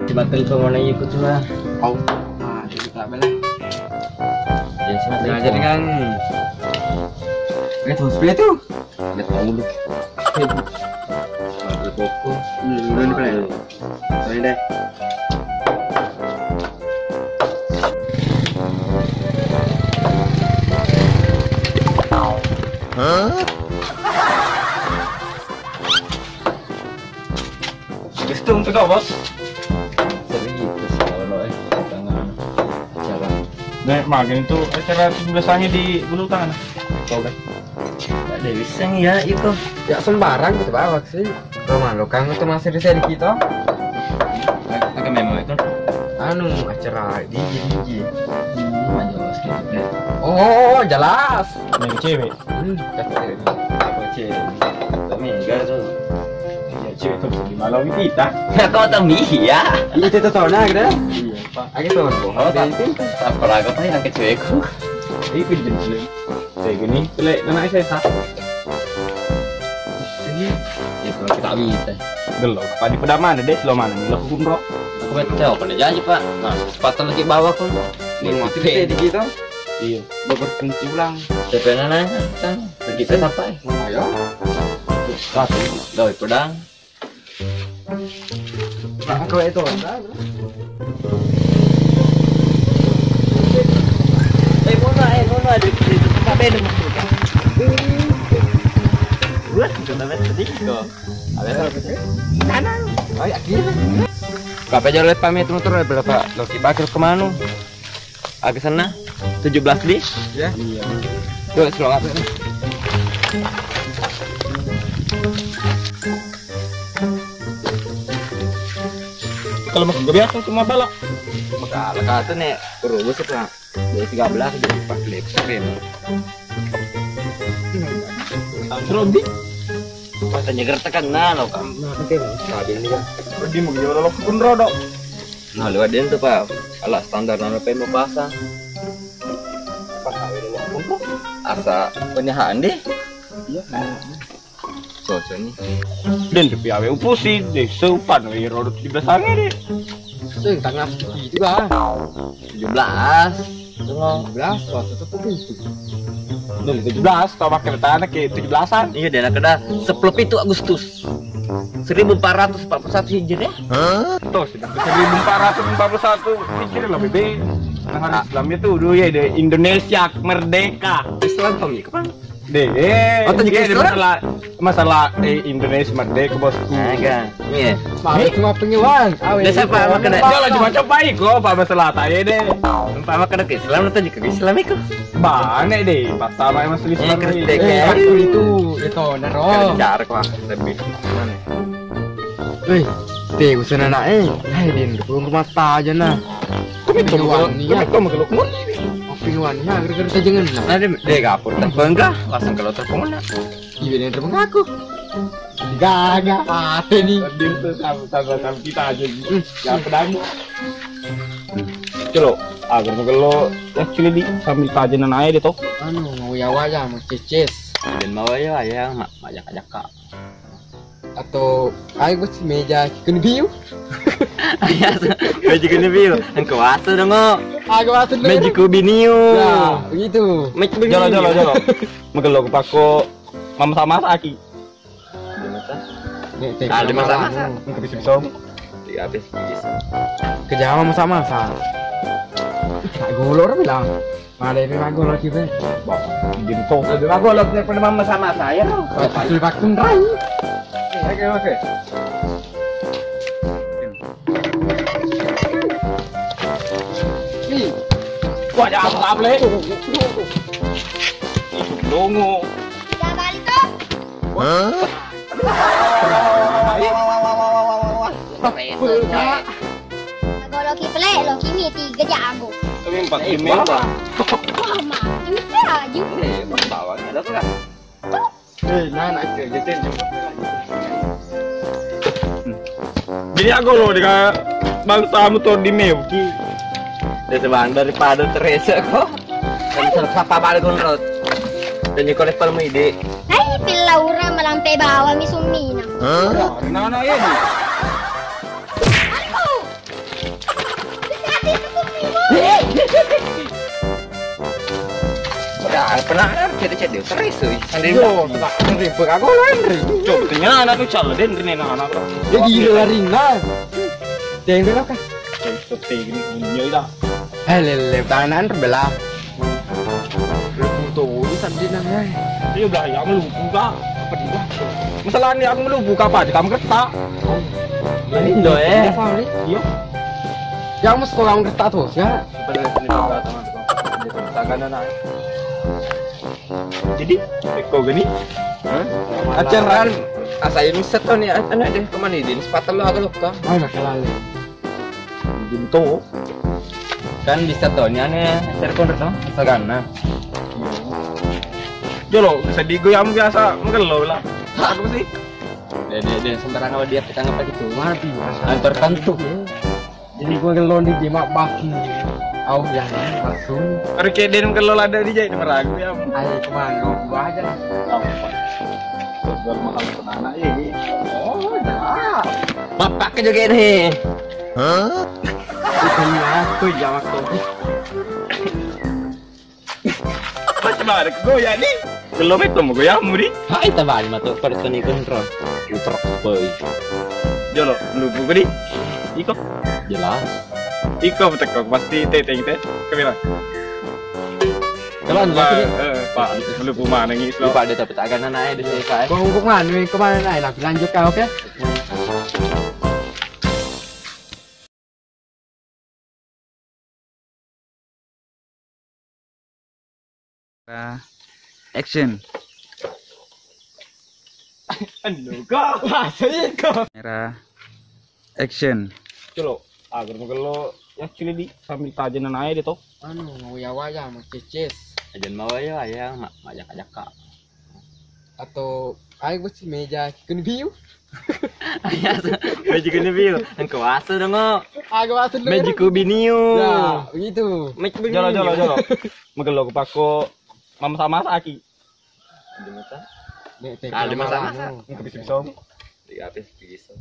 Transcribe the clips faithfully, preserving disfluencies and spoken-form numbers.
Sibatteng to mana iku tu lah. Au. Ah, itu tak bela. Ya, silakan. Jangan, jangan. Eh, tuh, sepeda tuh. Ada tahu lu. Ada toko. Hmm, udah nih, Pak. Sorry deh. Hah? Wis tu untuk kau, Bos. Seri itu sih kalau lo, eh, tengah acara. Nah, makin itu acara tujuh belas akhir di Bulu Tangan. Coba. Ada wiseng ya, itu. Ya, sembarang gitu, Pak, sih. Lo malu kan itu masih di seri kita. Pakai memo itu. Anu, acara D J, D J. Hmm, jelas gitu deh. Oh, jelas. Yang cewek. Hmm, cakep. Apa cewek? Mega tuh. Ya, cewek tuh di malam kita. Ya, kau tahu ya? Iya, itu tahu nah, gitu. Iya, Pak. Aku tahu, Bang. Oh, tak. Itu. Apa lagi, Pak, yang ke cewekku? Itu jenis. Kayak gini, pelek, kena S S A. Ini, ya, kalau kita bisa. Gelo, Pak, di pedamane deh, lo mana nih, lo kunro. Aku betul, apa nih janji, Pak? Nah, sepatu lagi bawa, Pak. Ini masih bisa di kita. Iya. Berkumpulan. Siapa yang nanya? Kan, kita sampai. Ayo. Satu, doi pedang. Nah, kalau itu, nah. Eh, mohon maaf, eh, mohon maaf, di, di, di, di, di, di, Wah, kena banget sedih kok. Ada apa sih? Mana? Oh, ya, gila. Kape jalo pamit motor, eh, berapa? Lo kibakil ke mana? Aga senna? Tujuh belas di? Ya. Iya. Tuh, suruh apa nih? Kalau makan biasa cuma balak. Maka, maka tuh nih, perlu busuk lah. Dua tiga belas, dua empat liter, ya. Seru, Di. Wah, tanya gertekan, nah, lo, Kak. Nah, oke, Bang. Nah, dia ini, Kak. Di mau jual lo pun rodok. Nah, lewat dia tuh, Pak. Alat standar nano pe mau pasang. Pas kawin lo pun, Bang. Asa penyahaan, Di. Iya, nah. Cocok nih. Den, tapi awe upusi, deh, seupan, we, rodo tujuh belas ange, deh. Sing tengah itu, ah. Tujuh belas. Tujuh belas, waktu itu tuh itu. Deh, tujuh belas, tau makan tanah ke tujuh belasan. Iya, deh, nak ada sepuluh itu Agustus seribu empat ratus empat puluh satu Hijriah. Hah? Tuh, sedang seribu empat ratus empat puluh satu Hijriah lebih be. Nah, hari Islam itu dulu ya, deh, Indonesia merdeka. Islam tahun ini kapan? Deh, eh, Oh, tadi iya, Islam? masalah, masalah, eh, Indonesia merdeka, bosku. Naga. Iya. Mari cuma pengiwan. Awe, Udah siapa? Makan dah. Kalau cuma coba iko, Pak, masalah tadi deh. Pak, makan dah Islam, atau juga Islam itu? Bane deh, pertama emang sulit Eh, sekali. Kristen. Eh, aku itu, itu, nero. Kerja, Pak, lebih. Mana? Weh, te, usen anak, eh. Hai, Din, belum rumah aja, nah. Kami tuh, Pengiwan, kami iya. tuh, magelok moni, nih. Oh, pengiwan, ya, gara-gara tajengan, nah. Nah, dia, dia gak apa, telepon kah? Langsung kalau telepon, nah. Iya, dia telepon aku. Gaga, mati nih. Dia tuh sama, sama, sama kita aja, gitu. Hmm. Ya, pedang. Coba, agar magelok, ya, cili di, sambil tajengan aja deh, toh. Anu, mau ya, wajah, mau ceces. Dan mau ya, ya, mak, mak jaka-jaka. Atau, ayo, gue sih meja, kena biu. Ayo, meja kena biu. Engkau asa dong, oh. Aku asa dong. Meja ku biniu. Ya, begitu. Meja biniu. Jolo, jolo, jolo. Magelok pako mama sama aki. Nih, teh, Ah, di masa-masa. Engkau bisa-bisa. Iya, habis. Kerja mama sama sa. Tak gulor bilang. Ada yang mago lagi, Be. Bah, gini tuh. Lebih mago lagi daripada mama sama saya, loh. Pasti pakai rai. Oke, oke. Ih. Wah, jangan apa, Le. Itu longo. Tiga kali tuh. Hah? Wah, wah, wah, wah, wah, wah, wah. Keren. Goloki pele, loki mi tiga jago. Tapi empat tim ya, Bang. Wah, mati mi aja. Eh, Bang, bawa ada tuh, kan? Eh, nah, nah, itu, gitu, itu. Jadi aku lo di bangsa mu tuh di Mewki. Dia sebang daripada Teresa kok. Kan sapa balik konrot. Dan nyekol level mu ide. Hai, pil Laura malampe bawa mi summina. Hah? Nah, nah, iya nih. Aduh. Pernah ada cedde-cedde, terus, eh, sering. Yo, tak, sering, bekago, Henry. Coba tanya anak tuh, calon, Henry, nih, anak, anak. Jadi, gila, lari, nah. Jangan berapa? Coba, coba, gini, gini, ya, udah. Eh, lele, tangan terbelah. Lupu tuh, ini tadi nang, eh. Iya, belah, ya, melupu, Kak. Apa dia? Masalahnya aku melupu, Kak, apa? Kamu kereta. Ini, Indo, eh. Iya, Fahri. Iya. Yang mesti orang kereta tuh, ya. Pada sini juga, teman-teman. Dia tuh, misalkan, anak. Jadi, kok gini? Hah? Acaran asa ini set nih, anu deh, kemana ini? Sepatu lo agak luka. Mana kelali? Gitu. Kan bisa tuh, ini aneh, serkon tuh, sagana. Jolo, sedih gue yang biasa, mungkin lo lah. Aku sih. Deh, deh, deh, sembarang awak dia kita ngapa gitu? Mati, Mas. Antar tentu. Jadi gua gelo ni, Jema, baki. Au, ya, langsung. Baru kayak dia gelo lada di jahit meragu ya. Ayo, cuman lu gua aja. Jual mahal ke mana ini? Oh, ya. Bapak ke juga nih. Hah? Itu aku, ya, waktu. Macam mana goyang ni? Belum itu mau goyangmu ni. Hai, tabali matu pada toni kontrol. Putar boy. Jolo, lu buku di. Iko. Jelas. Iko betek pasti teteng teh. Kamera. Teman, Pak, eh, Pak, lu mana ngi, Pak, dia tapi tak akan naik di sini, Pak, eh. Kau, kau mana, kau mana naik? Lanjut kau, oke? Action. Anu kok. Bahasa iko. Kamera. Action. Colo, agar magello ya cili di sambil tajana nae de to. Anu, mau ya waya, mau ceces. Ajan mau ya, ya, mak, mak jaka-jaka. Atau ayo besi meja kena biu. Ayo, meja kena biu. Engko wasu dong, oh. Aku wasu dulu. Meja ku biniu. Ya, begitu. Meja ku biniu. Jolo, jolo, jolo. Magello ku pako mama sama aki. Ada mata. Dek, dek, ada masa-masa. Engko bisa-bisa. Di atas bisa.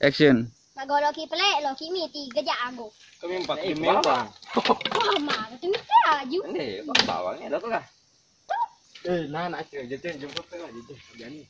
Action. Magoloki pele, loki miti, geja ago. Kami empat, eh, lima. Wah, mana tuh miti aju? Ini, Pak, bawangnya ada apa kah? Eh, nah, nak, jatuh, jemput tengah, jatuh, jadi.